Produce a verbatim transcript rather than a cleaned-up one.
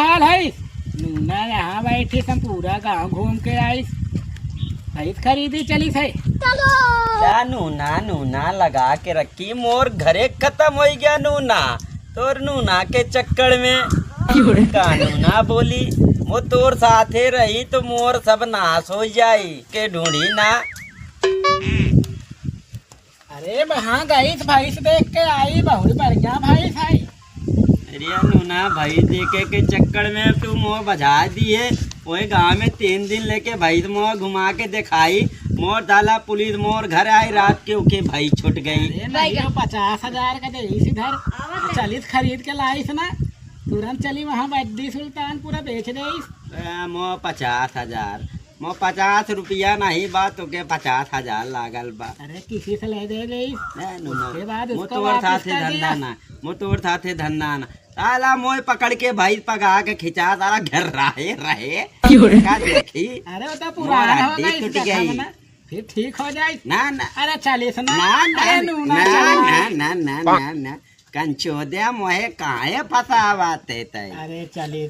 हाल है? नूना यहाँ बैठी, हम पूरा गांव घूम के आइस। भैंस खरीदी चलिस है। चलो। क्या नूना, नूना लगा के रखी, मोर घरे खतम होइ गया नूना। तोर नूना के चक्कर में का नूना बोली, वो तोर साथे रही तो मोर सब नाश होइ जाई। के ढूंढी ना। अरे, वहाँ गइस, भैंस देख के आई, बहुत बढ़िया भैंस है। अरे नूना, भैंस देखे के चक्कर में तू मोर बजा दिए। ओए गाँव में तीन दिन लेके भैंस मोर घुमा के देखाई, मोर दाला पुलिस मोर घर आई, रात के ओके भैंस छूट गई। अरे नहीं, तो पचास हजार का देइस इधर, चलिस खरीद के लाइस ना, तुरंत चली वहाँ बद्दी सुल्तान पूरा बेच देइस। ए, मोर पचास हजार, मोर पचास रुपया नहीं बा, तोके पचास हजार लागल बा। अरे, किसी से ले दे रही। ए, नो, नो। उसके बाद मो उसको तोर वापस साथे कर धंधा दिया। ना, मो तोर साथे धंधा ना। साला मोय पकड़ के भैंस पका के खिंचा, साला घर रहे, रहे। क्यों रे? का देखी? अरे, वो तो मोर पुराना हो हड्डी गई, टूट इसका गई। खाना। फिर ठीक हो जाए। ना, ना। अरे, चलिस ना। ना, ना, अरे, नूना, ना, चलो। ना, ना, ना, ना, ना। कंचोद्या मोहे काहे फंसावत है तै? अरे, चलिस।